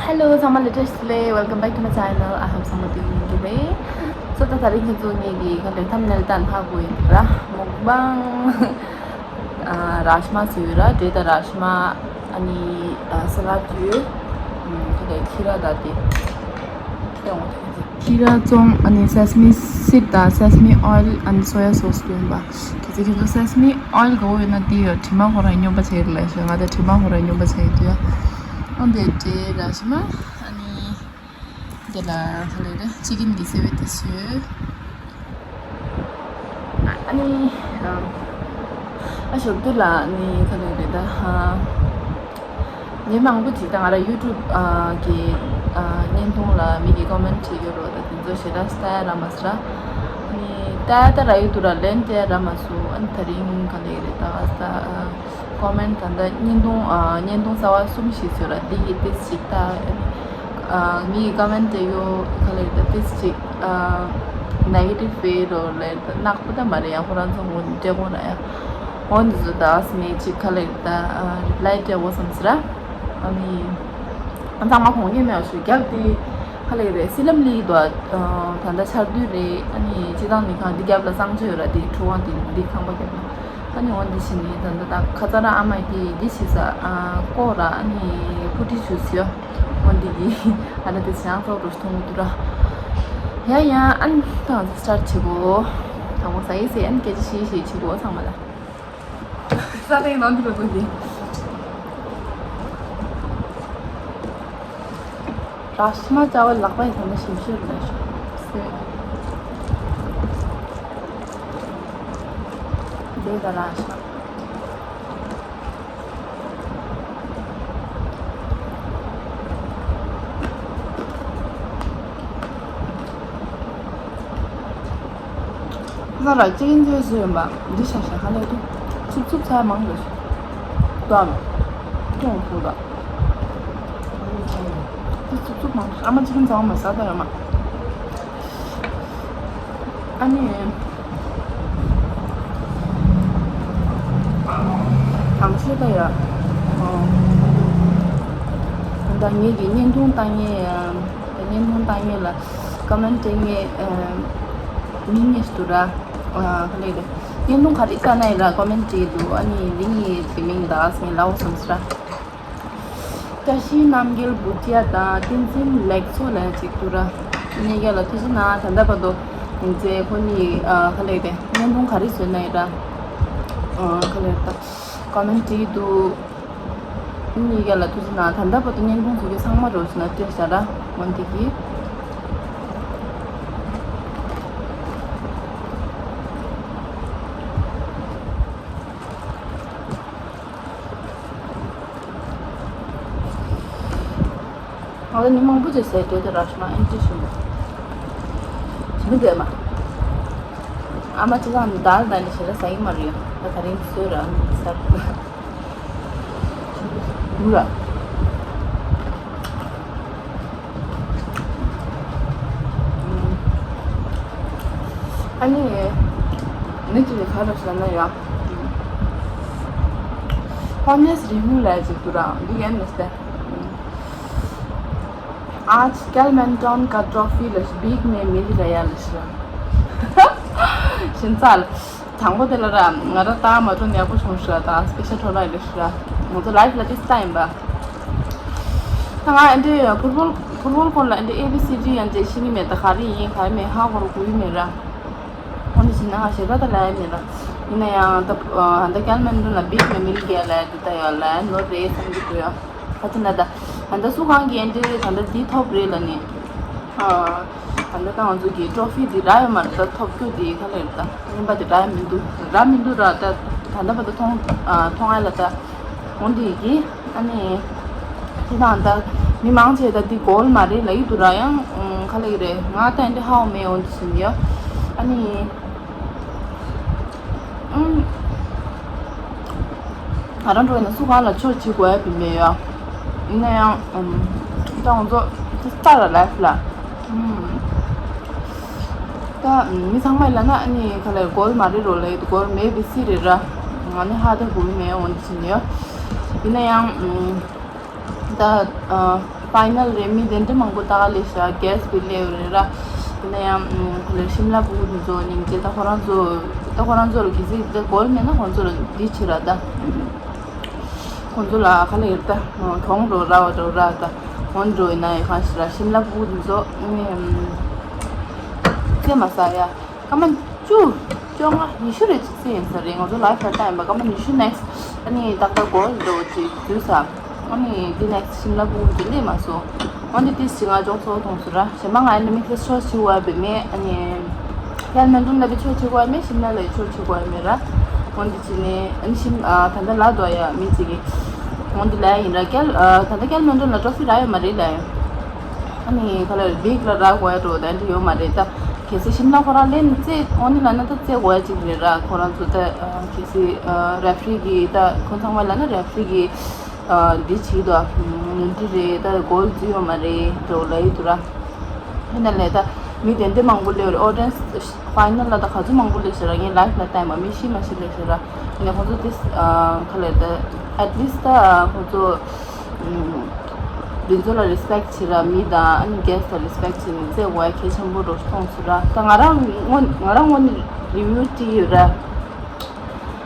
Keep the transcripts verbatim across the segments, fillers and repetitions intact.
Hello, ཚང་མ་ལ་བཀྲ་ཤིས་བདེ་ལེགས། Welcome back to my channel. I hope ཚང་མ་དེ་ཡིན་གྱི་རེད། So ད་དེ་རིང་ཁྱེད་ཚོ་ངེད་ཀྱི་ག་ལེར་ཐམ་ནེལ་དང་ཧ་གོ་ཡིན་ར། མུག་བང་། རཱཇ་མ་ཟེར་ཡོད་ར། འབྲས་དང་རཱཇ་མ། ཨ་ནི་ས་ལ་ཌི་ཡོད། ག་ལེར་ཁྱི་ར་ད་དེ། ཁྱི་ར་བཙོང་། ཨ་ནི་སེ་སི་མི་སིཌ་དང་སེ་སི་མི་ཨོའིལ། ཨ་ནི་སོ་ཡ་སོ་སི་ཡོད་པ། ཁྱེད་ཚོ་ཁྱེད་ཚོ་སེ་སི་མི་ཨོའིལ་དགའ་བོ་ཡོད་ན་དེ་ཡོད། དྲི་མ་ཁོ་རང་སྨྱོན་པ་བྱས་ལ་ཤོད། ང་དང་དྲི་མ་ཁོ་རང་སྨྱོན་པ་བྱས་ཡོད་དུས། ཨོ་འདི་འདྲའི་རཱཇ་མ། ཨ་ནི་འདི་ལ་ག་ལེར་ཅི་ཀིན་གྱི་སེ་བེ་དེ་ཡོད། ཨ་ནི་ཨ་ཞོགས་དུས་ལ་ནི་ག་ལེར་རེད་ད། ཧ། ཉིན་མང་པོ་ཅིག་ད་ང་རང་ཡུ་ཊུབ་ཨ་གི་ཨ་བརྙན་ཐུང་ལ་མི་གི་ཀོ་མེན་ཊི་བྲིས་ཡོད་རོ། ད་དེ་ཚོ་ཞེ་དྲག་ལྟ་ཡ་རག་མ་སོང་ར། ཨ་ནི་ལྟ་ཡ་ལྟ་རག་ཡོད་དུས་ར་ལན་སྤྲད་ཡ་རག་མ་སོང་། ཨ་ནི་དེ་རིང་ག་ལེར་རེད་ད། ཨ་ཀོ་མེན་ཊི་ད་ལྟ་བརྙན་ཐུང་ཨ་བརྙན་ཐུང་གསར་པ་གསུམ་ཞིག་བཟོས་ར། འདི་གི་ཏིས་ཅིག་ལྟ། ཨ་ནི་ཨ་མི་གི་ཀོ་མེན་ཊི་དེ་ཡོ་ག་ལེར་ད་ཏིས་ཅིག་ཨ་ནེ་གེ་ཊིབ་བྷེ་རོ་ལེ་ནག་པོ་ད་མ་རེད་ཡ། ཁོ་རང་ཚོ་ངོ་འདྲེ་གོ་ར་ཡ། འོ་འདི་ཚོ་ད་ཨ་སི་མེ་ཅིག་ག་ལེར་ད་ཨ་རི་པ་ལའི་སྤྲད་འོ་བསམ་སི་ར། ཨ་ནི་ཨ་ཚང་མ་གོང་གི་མེད་ཞུ་རྒྱག་དེ་ག་ལེར་རེད། སི་ལམ་ལི་དོ། ཨ་ད་ལྟ་ཆར་དུས་རེད། ཨ་ནི་སྤྱི་བཏང་ནི་ཁང་འདི་རྒྱབ་ལ་གཙང་ཆུ་ཡོད་ར། དེ་ཁྲུ་ཝང་དེ་འདི་ཁང་པ་རྒྱབ་ལ། ཨ་ནི་འོ་འདི་བྱས་ནི་ད་ལྟ་ད་ཁ་ཚ་ར་ཨ་མ་དེ་འདི་བྱས་ས་ཨ་ཀོ་ར། ཨ་ནི་ཕུ་ཏི་ཆུ་ཟིའོ། འོ་འདི་གི་ཨ་ད་དེ་བྱས་ཨ་ཀོ་རུ་མཐོང་གི་འདུག་ར། ཡ་ཡ། ཨ་ནི་ད་ང་ཚོ་སི་ཊར་བྱེད་གོ། དང་པོ་ཟ་ཡི་ཟེར། ཨ་ནི་སྐད་ཆ་བཤད་བཤད་བྱེད་གོ་ཚང་མ་ལ། ས་སྟེང་ནང་དུ་འགྲོ་དགོས་ཀྱི། རཱཇ་མ་ཅ་བ་ལག་པ་ཡི་ཐ་ན་ཞིམ་ཤོས་རེད་ཤོད་སེ། འདི་ད་རཱཇ་མ། ང་ར་ཅི་ཡིན་ཚོད་བཟོས་ཡོད་པ། འདི་ཤ་ཤ་ཧ་ལས་འདུག་འཚུབ་འཚུབ་ཚ་མང་འདུག་ལྟོས་མ། སྐྱོང་ཐུབ་ད། འདི་འཚུབ་འཚུབ་མང་འདུག་ཨ་མ་ཅི་ཡིན་ཚོད་མ་ཟ་ད་ཡོད་མ། ཨ་ནི། གང་ཤེས་ད་ཡ། ཨོ། ད་ངེད་ཀྱི་བརྙན་ཐུང་ལྟ་མཁན་ཡ། བརྙན་ཐུང་ལྟ་མཁན་ལ་ཀོ་མེན་ཊི་སྤྲད་མཁན་མི་གཉིས་འདུག་ར། ག་ལེར་རེད། བརྙན་ཐུང་ག་རེ་ལྟ་ན་ཡིན་ར་ཀོ་མེན་ཊི་བྲིས་འདུག་ཨ་ནི་འདི་གཉིས་ཀྱི་མིང་ད་ངས་ལབ་སོང་ཟེར་ར། བཀྲ་ཤིས་རྣམ་རྒྱལ་བུ་ཅིའ་དང་བསྟན་འཛིན་ལེགས་མཚོ་ལབ་ཅིག་འདུག་ར། ཨ་ནི་གཉིས་ཀ་ལ་ཐུགས་རྗེ་གནང་། ད་ལྟ་བར་དུ་ཡིན་ཚེ་ཁོ་གཉིས་ག་ལེར་རེད། བརྙན་ཐུང་ག་རེ་བཟོས་ན་ཡིན་ར། ག་ལེར་ད་ཀོ་མེན་ཊི་བྲིས་འདུག་ཨ་ནི་གཉིས་ཀ་ལ་ཐུགས་རྗེ་གནང་། ད་ལྟ་བར་དུ་བརྙན་ཐུང་བཟོ་མཁན་ཚང་མ་རོགས་བྱས་ན་སྤྲད་བཞག་ར། འོ་འདི་གི། ང་ལ་ཉིན་མང་པོ་ཅིག་ཟས་འདོད་དེ་ར་ཤི་མ་ཨེམ་ཆི་ཞིག་འདུག་ཞི་མི་འདོད་མ། ཨ་མ་ཅི་ལང་ནི་དལ་དལ་ནི་ཞེ་ལ་ཟ་ཡི་མ་རེད། ད་ག་རིང་གསོས་ར་ཟ་འདུག་ར། ཨ་ནི། ནི་ཅི་ནི་ག་རེ་ཟེར་ན་ཡ། ཧོ་ནེ་སི་རི་བིའུ་ལབ་ཅིག་འདུག་ར། འདི་ཡན་མི་སྟེ། आज कैलमेंटन का ट्रॉफी लश बीक में मिल गया लश। ཤིན་ཙལ། དང་པོ་དེ་ལ་ར་ང་ར་ལྟ་མ་ཐུབ་ནས་ཡག་པོ་བྱུང་ཤག་ད་སྤེ་ཤལ་ཐོ་ར་ལེ་ཤ་ར། ང་ཚོ་ལའིབ་ལ་ཏིས་ལྟ་ཡིན་པ། ད་ང་ཨེ་འདྲའི་ཕུར་བོལ་ཕུར་བོལ་སྐོར་ལ་ཨེ་འདྲའི་ཨེ་བི་སི་ཌི་ཡང་འདྲའི་ཤེས་ཀྱི་མེད། ད་ག་རེ་ཡིན་ག་རེ་མེད་ཧ་གོ་རུ་གོ་ཡི་མེད་ར། འོ་འདི་བྱས་ན་ང་ཞེ་དྲག་ད་ལབ་ཡ་མེད་ར། ཡིན་ན་ཡང་ད་ད་ཀལ་མན་ཌུ་ལ་བིག་མེ་མིལ་གྱི་ལབ་ཡ་འདི་ད་ཡ་ལབ་ཡ་ནོར་རེད་བསམ་གྱི་འདུག་ཡ། ད་དེ་ན་ད་ད་ལྟ་སུ་གང་གིས་ཨེ་འདྲའི་ད་ལྟ་འདི་ཐོབ་རེད་ལ་ནི། ཨ། ད་ལྟ་ད་ང་ཚོ་གི་ཊོ་ཕི་འདི་རག་ཡོད་མ་རེད། ད་ཐོབ་རྒྱུ་འདི་ག་ལེར་ད་རིམ་པ་འདི་རག་མི་འདུག་རག་མི་འདུག་ར། ད་ད་ལྟ་བར་དུ་མཐོང་ཨ་མཐོང་ཨ་ལ་ད་འོ་འདི་གི་ཨ་ནི་དེ་དང་ད་མི་མང་ཆེ་ད་འདི་གོལ་མ་རེད་ལབ་ཀྱི་འདུག་ར། ཡང་ག་ལེར་རེད། ང་ད་ཨེ་འདྲ་ཧ་གོ་མེད། འོ་འདི་ཟིན་ཡོད་ཨ་ནི། ཨུམ། ང་རང་འགྲོ་ཡིན་ན་སུ་གང་ལ་ཆོས་བྱེད་དགོས་ཡ་བི་མེད་ཡ། ཡིན་ན་ཡང་ཨུམ། ད་ང་ཚོ་ད་ལ་ལའིབ་ལ་ཨུམ། ད་མི་ཚང་མ་ལ་ན་ཨ་ནི་ག་ལ་གོལ་མ་རེད་རོ་ལ་ཡོད་གོལ་མེད་བི་སི་རེད་ར། ང་ནི་ཧ་ད་གོ་བི་མེད་འོན་ཏེ་ཡ། ཡིན་ན་ཡང་ཨུམ། ད་ཨ། ཕའི་ནལ་རེད། མི་དེ་འདྲ་མང་པོ་ད་ག་ལས་ཤག་གེ་སི་པི་སླེབས་རེད་ར། དེ་ན་ཡང་ཁོ་ལ་ཤིམ་ལ་ཕྲུ་གུ་དེ་ཚོ་སྙིང་རྗེ། ད་ཁོ་རང་ཚོ་ད་ཁོ་རང་ཚོ་ལ་གི་ཟིག་ད་གོལ་མེད་ན་ཁོ་ཚོ་ལ་འདི་བྱེད་ར་ད། ཁོ་ཚོ་ལ་ག་ལ་ཡོད་ད་གྱོང་འགྲོ་ར་བ་འགྲོ་ར་ད་གྱོང་འགྲོ་ཡིན་ན་ཡི་གང་ཞིག་ར། ཤིམ་ལ་ཕྲུ་གུ་དེ་ཚོ་ཨ་ནི་རྩེད་མ་ཟ་ཡ། སྐར་མ་བཅུ། བཅོ་ལྔ། ཉི་ཤུ་རེ་གཅིག་ཙམ་ཡིན་ས་རེད། ང་ཚོ་ལའིབ་ལ་ལྟ་ཡིན་པ་སྐར་མ་ཉི་ཤུ་ནེག་སི་ཊི། ཨ་ནི་ཏག་ཏག་གོ་འགྲོ་ཅིག་དུས་ས། ཨ་ནི་འདི་ནེག་སི་ཊི་ཤིམ་ལ་ཕྲུ་གུ་འདི་སླེབས་མ་སོང་། འོན་ཏེ་ཏིས་ཅིག་ང་ཅོག་ཚོ་མཐོང་སོང་ར། གཞན་པ་ང་ཡི་ལ་མི་ཁེ་ཤོ་ཆི་བ་བེ་མེ། ཨ་ནི་ཡལ་མན་ཏོན་ལ་བི་ཆོ་ཆི་བ་མེ། ཤིམ་ལ་ལ་ཡི་ཆོ་ཆི་བ་མེ་ར། འོན་ཏེ་ཅི་ནི་ཨ་ནི་ཤིམ་ཨ་ད་ལྟ་ལ་དོ་ཡ་མི་ཅིག་གི་འོན་ཏེ་ལ་ཡིན་ར། ཀལ་ཨ་ད་ལྟ་ཀལ་མན་ཏོན་ལ་ཊོ་ཕི་ར་ཡོད་མ་རེད་ལ། ཨ་ནི་ཁ་ལ་བིག་ལ་རག་དགོས་ཡ་འགྲོ་དེ་འདྲ་ཡོད་མ་རེད་ད། གལ་སྲིད་ཤིམ་ལ་ཁོ་རང་ལེན་རྩེ་འོ་ནི་ལ་ན་ད་རྩེ་དགོས་ཡ་ཅིག་རེད་ར། ཁོ་རང་ཚོ་ད་གལ་སྲིད་རེ་ཕ་རི་གི་ད་ཁོ་ཚང་མ་ལ་ན་རེ་ཕ་རི་གི་འདི་བྱེད་དོ། ནོར་འཁྲུལ་རེད་ད་གོལ་རྩེ་ཡོད་མ་རེད་འགྲོ་ལ་ཡི་འདུག་ར། ཡིན་ན་ལས་ད་མི་དེ་འདྲ་མང་པོ་སླེབས་རེད། ཨོ་ཌི་ཡེན་སི་ཕའི་ནལ་ལ་ད་ག་ཚོད་མང་པོ་སླེབས་ཤག་ར། ངའི་ལའིབ་ལ་ལྟ་ཡིན་པ་མི་ཤི་མ་ཤི་སླེབས་ཤག་ར། ཡིན་ན་ཁོ་ཚོ་དེ་ག་ལ་ད་ཨེཊ་ལིསི་ད་ཁོ་ཚོ་འདི་ཚོ་ལ་རི་སི་པེག་བྱེད་ར། མི་དང་ཨ་ནི་གེ་སི་ལ་རི་སི་པེག་བྱེད་ནི་རྩེ་དགོས་ཡ་གལ་ཆེན་པོ་འགྲོ་མཐོང་སོང་ར། ད་ང་རང་ངོ་ང་རང་ངོ་ནས་རི་བིའུ་བྲིས་ཡོད་ར།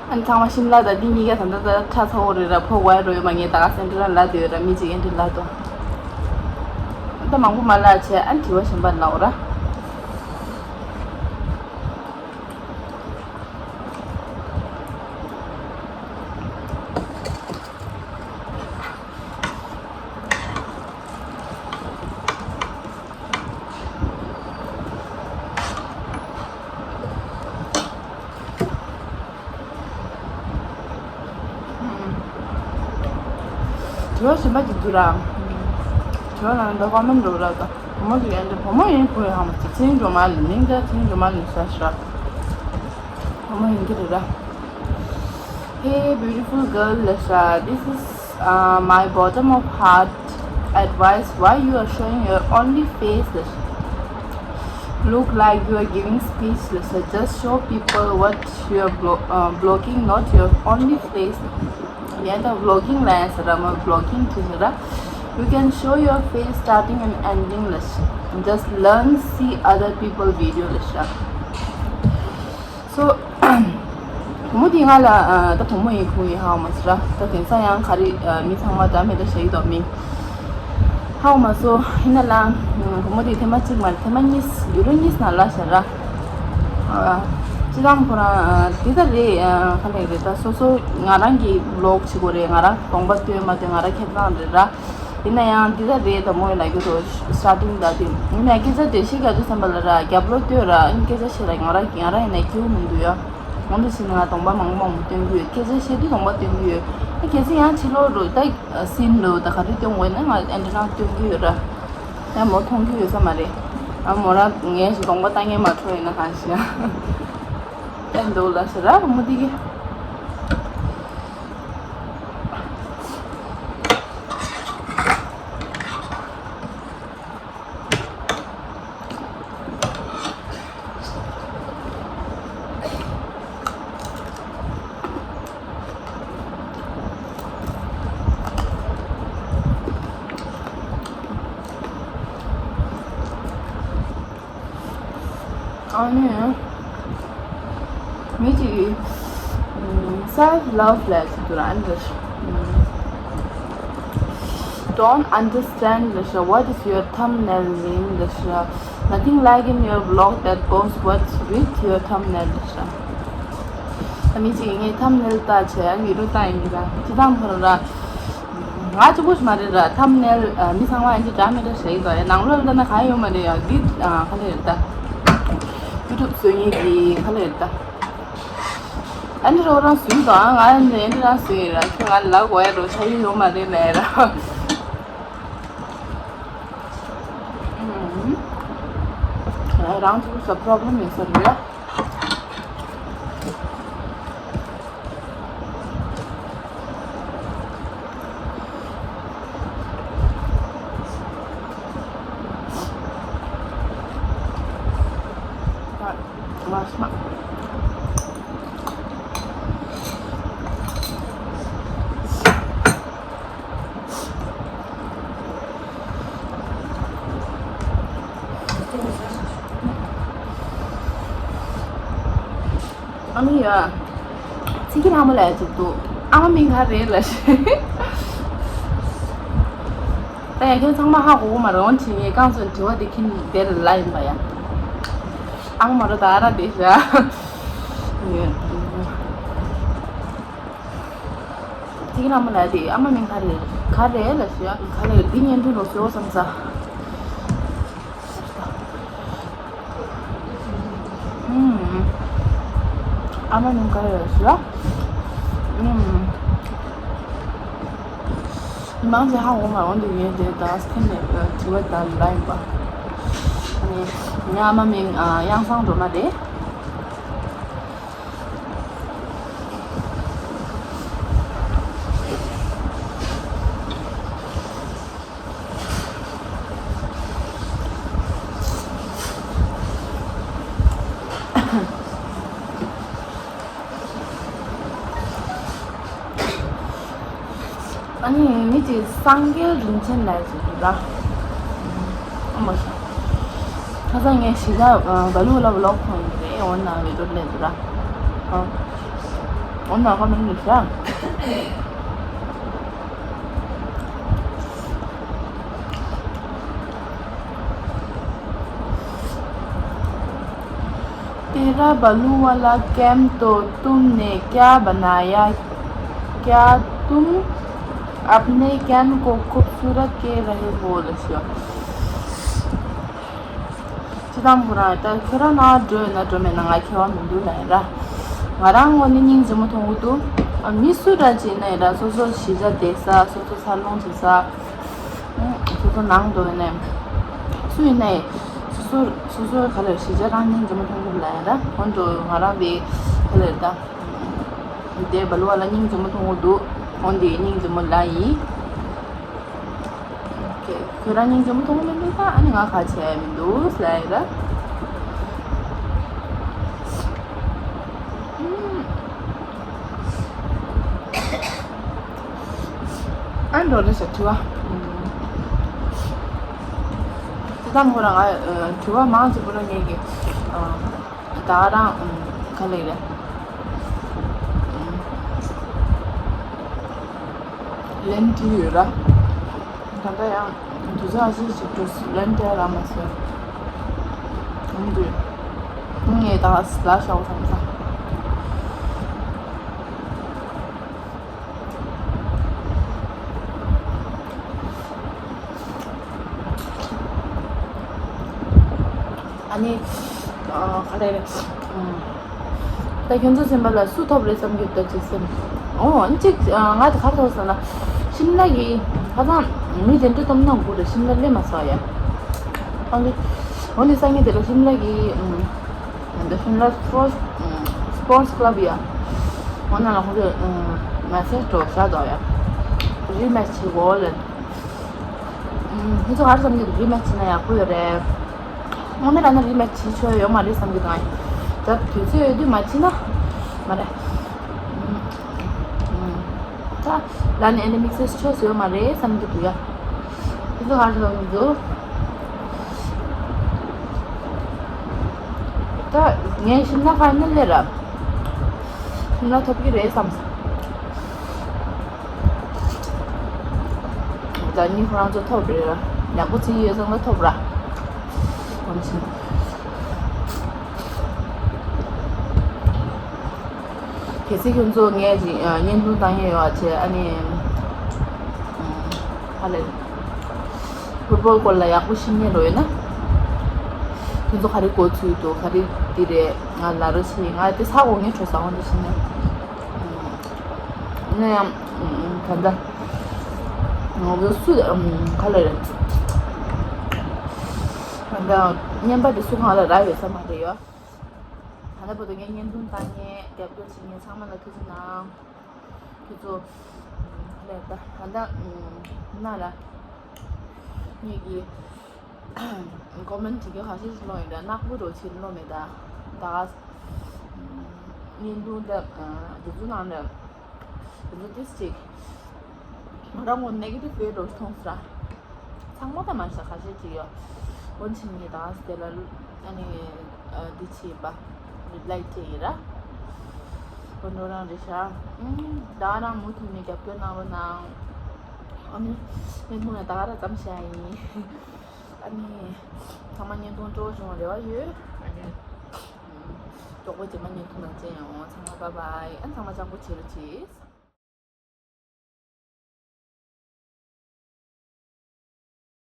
ཨ་ནི་ཚང་མ་ཤིམ་ལ་དང་འདི་གཉིས་ཀ་ད་ལྟ་ད་ཁྲ་ཚ་བོ་རེད་ར། ཕོ་བའི་རོ་ཡོད་མ་ངས་ད་ག་སེ་འདྲ་ལ་དེ་ཡོད་ར། མི་གཅིག་ཨེ་འདྲ་ལ་དོ། ད་མང་པོ་མ་ལ་བྱས་ཨ་ནི་དྲི་བ་གཞན་པ་ལ་འོ་ར། དྲི་བ་གཞན་པ་ཅིག་འདུག་ར། དྲི་བ་ནང་ད་ཀོ་མེན་འགྲོ་ར། ད་བུ་མོ་ཅིག་ཡན་དེ་བུ་མོ་ཡིན་བུ་ཡིན་ཧ་མ་ཅིག་ཚིང་འགྲོ་མ་ལ་མིང་ད་ཚིང་འགྲོ་མ་ལ་ས་ཤ་བུ་མོ་ཡིན་གྱི་རེད་ར། Hey, beautiful girl, Lasha. This is uh, my bottom of heart advice. Why you are showing your only face, Lasha? Look like you are giving speech, Lasha. Just show people what you are blo- uh, blocking, not your only face. Yeah, the vlogging line, Lasha. My vlogging, Lasha. You can show your face starting and ending, Lasha. Just learn, see other people video, Lasha. So བུ་མོ་དེ་ང་ལ་ཨ་ད་བུ་མོ་ཡིན་ཁུངས་ཡིན་ཧ་མ་སོང་ར། ད་དེང་སང་ཡང་ག་རེ་ཨ་མི་ཚང་མ་ད་མེད་ད་ཞེ་གི་དོག་མིན་ཧ་མ་སོང་། ཡིན་ན་ལ་བུ་མོ་དེ་ཐེངས་མ་གཅིག་མ་རེད། ཐེངས་མ་གཉིས་ཡུ་རོ་གཉིས་ནང་ལ་ཤར་ར། ཨ་སྤྱི་བཏང་ཁོ་རང་ཨ་དེ་ད་རེད། ཨ་ག་ལེ་རེད། ད་སོ་སོ་ང་རང་གི་ཝི་ལོག་བྱེད་དགོས་རེད། ང་རང་གདོང་པ་སྟོན་མ་སྟོན་ང་རང་ཁེ་བཟང་རེད་ར། ཡིན་ན་ཡང་འདི་ལྟར་རེད་ད་མོ་ཡི་ལ་རྒྱུ་རོ་སྟ་ཊིང་ད་དེ་ཡིན་ན་སྐད་ཆ་འདྲེ་ཤི་ག་དུས་ཙམ་པ་ལ་ར་རྒྱབ་ལོ་ལྟོས་ར། ཨ་ནི་སྐད་ཆ་བཤད་ར། ང་ར་ང་ར་ཡིན་ན་སྐྱིད་པོ་མི་འདུག་ཡ། འོ་འདི་ཕྱིན་ང་གདོང་པ་མང་པོ་མང་པོ་སྟོན་གི་ཡོད། སྐད་ཆ་བཤད་དུས་གདོང་པ་སྟོན་གི་ཡོད། ཨ་གལ་སྲིད་ཡང་ཕྱི་ལོགས་རུ་ད་སིན་རུ་ད་ག་དུས་སྟོན་དགོས་ན་ང་ཨེ་འདྲ་ནང་སྟོན་གི་ཡོད་ར། ཡང་མོ་མཐོང་གི་ཡོད་ས་མ་རེད། ཨ་མོ་ར་ངས་ཞིག་གདོང་པ་ལྟ་ངན་མ་འཕྲོ་ཡིན་ན་གང་ཤེས་ཨ། ཨེ་འདུག་ལ་ཟེར་ར་བུ་མོ་འདི་གི། ཨ་ནི་མི་གཅིག་གིས་self love ལབ་ཀྱི་འདུག་ར། འདི་don't understand ལབ་ཤག what is your thumbnail mean ལབ་ཤག nothing like in your vlog that goes with your thumbnail ལབ་ཤག་ཨ་མི་གཅིག་གིས་ངའི་thumbnail ལྟ་བྱས་ཨ་ཡུ་རུ་ལྟ་ཡིན་གྱི་ར། སྤྱི་བཏང་ཁོ་རང་ར། ང་གཅིག་པོ་ཞིག་མ་རེད་ར། thumbnail ཨ་མི་ཚང་མ་ཨེ་འདྲ་འདྲ་མི་འདྲ་བྱེད་ཀྱི་འདུག་ཡ་ནང་ལོགས་ལ་ལྟ་ན་གང་ཡོད་མ་རེད་ཡ། འདི་ཨ་ག་རེ་རེད་ད། ཡུ་ཊུབ་བཟོ་མཁན་གྱི་ག་རེ་རེད་ད། ཨ་འདི་རོ་རང་བཟོས་འདུག་ཨ་ང་ཨེ་འདྲ་ཨེ་འདྲ་རང་བཟོས་ཡིན་ར། ཁྱོད་ང་ལ་ལབ་དགོས་ཡ་རོ་ཆ་ཡི་ཡོད་མ་རེད་ལས་ར། ཨུམ། རང་ཚོ་ས་problem ཡོད་ས་རེད་ཡ། ཨ་མ་ཡ། ཚིག་གི་ལྷ་མོ་ལ་ཅིག་འདུག་ཨ་མ་མིང་ག་རེ་ལབ་ཤེས། ད་ཡ་ཁྱོད་ཚང་མ་ཧ་གོ་གི་མ་རེད། འོན་ཀྱང་ངས་རྐང་བཙུགས་དྲི་བ་དེ་ཁྱེད་དེ་ལ་ཡིན་པ་ཡ། ཨ་མ་མ་རེད་ད་ཨ་ར་དེ་ཤ། ཚིག་གི་ལྷ་མོ་ལ་དེ་ཨ་མ་མིང་ག་རེ་ག་རེ་ལབ་ཤེས། ག་རེ་འདི་བརྙན་ཐུང་རོགས་ཞུ་བསམ་ས། ཨུམ། ཨ་མ་ནང་ག་རེ་ཡོད་ཟེར་ལ། ཨུམ། མང་ཆེ་ཧ་གོ་མ་འོང་དུས་ངས་དེ་ད་སྐྱེ་ནས་དྲི་བ་ད་ལ་ཡིན་པ། ཨ་ནི་ངའི་ཨ་མ་མིང་ཨ་དབྱངས་བཟང་སྒྲོལ་མ་རེད། ཨ་ནི་མི་གཅིག་སངས་རྒྱས་རིན་ཆེན་ལགས་ཀྱིས་འདུག་ལ། ཨ་མ། ཁ་སང་ངས་གཞིས་ཆགས་བ་ལུ་ལ་ཝི་ལོག་མཐོང་ཡོད་རེད། འོ་ན་བི་ཌིའོ་ལས་འདུག་ལ། ཨ། འོ་ན་ཁ་མིན་འདུག་ཤག तेरा बालू वाला कैम तो तुमने क्या बनाया? क्या तुम अपने कैम को खूबसूरत कह रहे हो? ལབ་ཤག་སྤྱི་བཏང་ཁོ་རང་ད་ཁྱོད་རང་ནང་འགྲོ་ཡོད་ན་འགྲོ་མེད་ན་ང་ཁྱད་པར་མི་འདུག་ལབ་ཡིན་ར། ང་རང་ངོས་ནས་སྙིང་རྗེ་མོ་མཐོང་གི་འདུག་ཨ། མི་སུ་འདྲ་ཅིག་ཡིན་ན་ཡིན་ར། སོ་སོ་གཞིས་ཆགས་བསྡད་ས། སོ་སོ་འཚར་ལོངས་བྱེད་ས། ཨ། སོ་སོ་ནང་དུ་ཡིན་ནའི་སུ་ཡིན་ནའི་སོ་སོ་སོ་སོའི་ག་ལ་གཞིས་ཆགས་རང་སྙིང་རྗེ་མོ་མཐོང་གི་འདུག་ལབ་ཡིན་ར། འོན་ཀྱང་ང་རང་དེ་ག་ལ་ཡིན་ད། དེ་བ་ལུ་བ་ལ་སྙིང་རྗེ་མོ་མཐོང་གི་འདུག་འོན་ཏེ་སྙིང་རྗེ་མོ་ལ་ཡིན། ཁྱོད་རང་སྙིང་རྗེ་མོ་མཐོང་གི་མི་འདུག་ད། ཨ་ནི་ང་ག་བྱས་མི་འདུག་ཟེར་ཡ་ར། ཨ་འགྲོ་ལ་ཞབས་ཕྱི་བ། ཅི་ཙམ་ཁོ་རང་ང་དྲི་བ་མང་ཆེ་བོ་རང་ངེད་ཀྱི་ད་རང་ག་ལེ་རེད། ལན་དུ་ཡོད་ར། ད་ལྟ་ཡང་དུས་ཚོད་ཨ་ཤི་ཞིག་འགྲོ་ལན་དེ་ར་མ་སོན། ཡིན་དུས་ངས་ད་ལ་ཤོག་བསམ་ས། ཨ་ནི། ཨ། ག་རེ་རེད། ད་ཁྱོད་ཚོ་སེམས་པ་ལ་སུ་ཐོབ་རེད་བསམ་གྱི་འདུག་ཅིག་སེམས། ཨོ་གཅིག་ང་དེ་ག་རེ་ཐོབ་སོང་ན། ཤིམ་ལ་གི་ཁ་སང་མི་དེ་འདྲ་སྟོབས་ན་དགུ་རེད། ཤིམ་ལ་སླེབས་མ་སོང་ཡ། ཨ་ནི། འོ་ནི་སང་ཉིན་དེ་ལ་ཤིམ་ལ་གི། འདི་ཤིམ་ལ་སྤོར་སི་སྤོར་སི་ཀླབ་ཡ། འོ་ན་ལ་ཁོང་ཚོས་མེ་སེ་ཇི་འགྲོ་བཞག་འདུག་ཡ། རི་མེ་ཆི་བྱེད་དགོས་ལབ། ཁྱེད་ཚོ་ག་རེ་བསམ་གྱི་འདུག་རི་མེ་ཆི་བྱེད་ན་ཡག་པོ་ཡོད་རེད། དངོས་གནས་ལབ་ན་རི་མེ་ཆི་བྱེད་ཆོག་ཡོད་མ་རེད་བསམ་གྱི་འདུག་ད་དུས་ཚོད་ཡོད་དུས་མ་བྱེད་ན་མ་རེད། ད་ལབ་ནས་ཨ་ནི་དམིགས་བསལ་ཆོག་ཡོད་མ་རེད་བསམ་གྱི་འདུག་ཡ། ཁྱེད་ཚོ་ག་རེ་བསམ་གྱི་འདུག་ད་ངས་ཤིམ་ལ་ཕའི་ནལ་སླེབས་ར། ཤིམ་ལ་ཐོབ་ཀྱི་རེད་བསམ། ད་ནི་ཁོ་རང་ཚོ་ཐོབ་རེད་ར། ཡག་པོ་བྱེད་ཀྱི་ཡོད་ཙང་ལ་ཐོབ་ར། ཨོ་ཆི། གལ་སྲིད་ཁྱོད་ཚོ་ངའི་བརྙན་ཐུང་བཏང་ཡས་ཡོད་བྱས་ཨ་ནི། ཧ་ལས། ཕུཊ་བོལ་སྐོར་ལ་ཡག་པོ་ཤེས་མཁན་རོ་ཡོད་ན། ཁྱོད་ཚོ་ག་རེ་གོ་ཚུལ་འདུག་ག་རེ་འདི་རེད་ང་ལ་རོ་ཆེ་ང་དེ་ས་གོ་ངའི་གྲོ་ས་འོང་དུ་ཕྱིན་ནས། ཡིན་ན་ཡང་ད་ལྟ་ང་ཚོ་སུ་ག་ལ་རེད། ད་ལྟ་བརྙན་པ་དེ་སུ་གང་ལ་རག་ཡོད་ས་མ་རེད་ཡོད། ད་ལྟ་བར་དུ་ངས་བརྙན་ཐུང་བཏང་མཁན་རྒྱབ་སྐྱོར་བྱེད་མཁན་ཚང་མ་ལ་ཐུགས་རྗེ་གནང་། ཁྱེད་ཚོ་ལས་ད་ད་ལྟ་ན་ལ་ངེད་ཀྱི་ཀོ་མེན་ཊི་གི་ཁ་ཤས་ཤིག་ཀློག་ཡིན་ད་ནག་པོ་རོ་ཆེན་ཀློག་མེད་ད་ད་བརྙན་ཐུང་ད་དེ་ཚོ་ནང་ལ་དེ་ཚོ་ཏིས་ཅིག་ང་རང་ངོ་ནེ་གེ་ཊིབ་བེ་རོ་མཐོང་སོང་ར། ཚང་མ་ད་མ་ཤ་ཁ་ཤས་ཅིག་ཡོད། འོན་ཆིན་ངས་ད་དེ་ལ་ཨ་ནི་འདི་བྱས་པ་རི་པ་ལའི་བྱས་ཡིན་ར། དཀོན་མཆོག་རང་རེད་ཤག་ཨུམ། ད་ག་རང་མུ་མཐུད་ནས་རྒྱབ་སྐྱོར་གནང་རོགས་གནང་། ཨ་ནི་བརྙན་ཐུང་ལ་ད་ག་རང་ཙམ་བཞག་ཡིན། ཨ་ནི་ཚང་མ་བརྙན་ཐུང་སྤྲོ་བོ་བྱུང་བ་རེ་བ་ཡོད། ཨ་ནི་ཨུམ། མགྱོགས་པོ་རྗེས་མ་བརྙན་ཐུང་ནང་མཇལ་ཡོང་། ཚང་མ་བྷའི་བྷའི། ཨ་ནི་ཚང་མ་སྤྱང་པོ་བྱེད་རོགས་གྱིས།